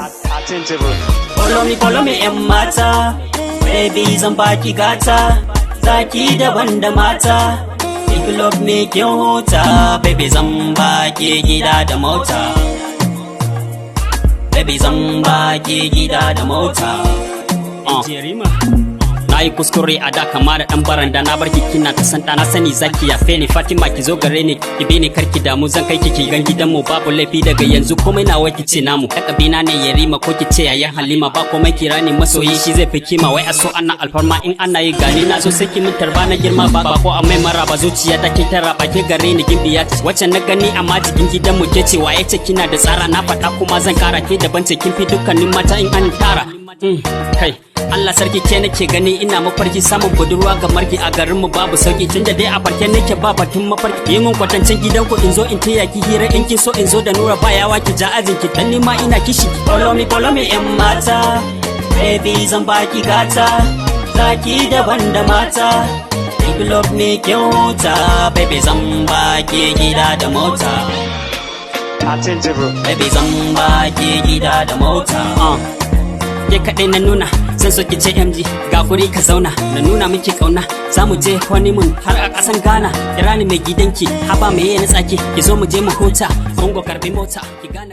Unchangeable. Follow me, follow me, 'yan mata. Baby, zan baki gata. Zaki daban da mata. If you love me, kin huta. Baby, zan baki gida da mota. Baby, zan baki gida da mota. Na yi kuskure a da kama da dan baranda, na barki kina ta san na sani zaki yafe ni. Fatima, ki zo gare ni, ki bi ni, karki damu, zan kai ki ki gan gidanmu. Babu laifi, daga yanzu komai nawa ki ce namu. Lakabina ne Yarima ko ki ce Yayan Halima, ba komai, kira ni masoyi, shi zai fi kima. Wai a so ana alfarma, in ana yi gani na so, sai ki min tarba na girma. Ba ko a mai maraba, zuciya ta kin tara ba ke gare ni, gimbiya ce wacce na gani amma jikin gidanmu ke ce. Waye ce kina da tsara? Na faɗa kuma zan kara, ke daban ce, kin fi dukkanin mata in an tara. Kai Allah sarki, ke nake gani ina mafarki, samun budurwa kamar ki a garin mu babu sauki. Tunda dai a farke nake, ba batun mafarki. Yi mun kwatancin gidan ku in zo in taya ki hira, in kin so in zo da Nura, bayawa ki ja ajin ki, dan ni ma ina kishi. Follow me, follow me, 'yan mata. Baby, zan baki gata. Zaki daban da mata. If you love me, kin huta. Baby, zan baki gida da mota. Unchangeable. Baby, zan baki gida da mota. Ke kaɗai na nuna zan so ki ce MG, ga guri ka zauna na nuna miki kauna. Za mu je honeymoon har a ƙasan Ghana. Kira ni mai gidanki, haba, me na tsaki? Ki zo mu je mu huta. Ungo, karbi mota ki gane.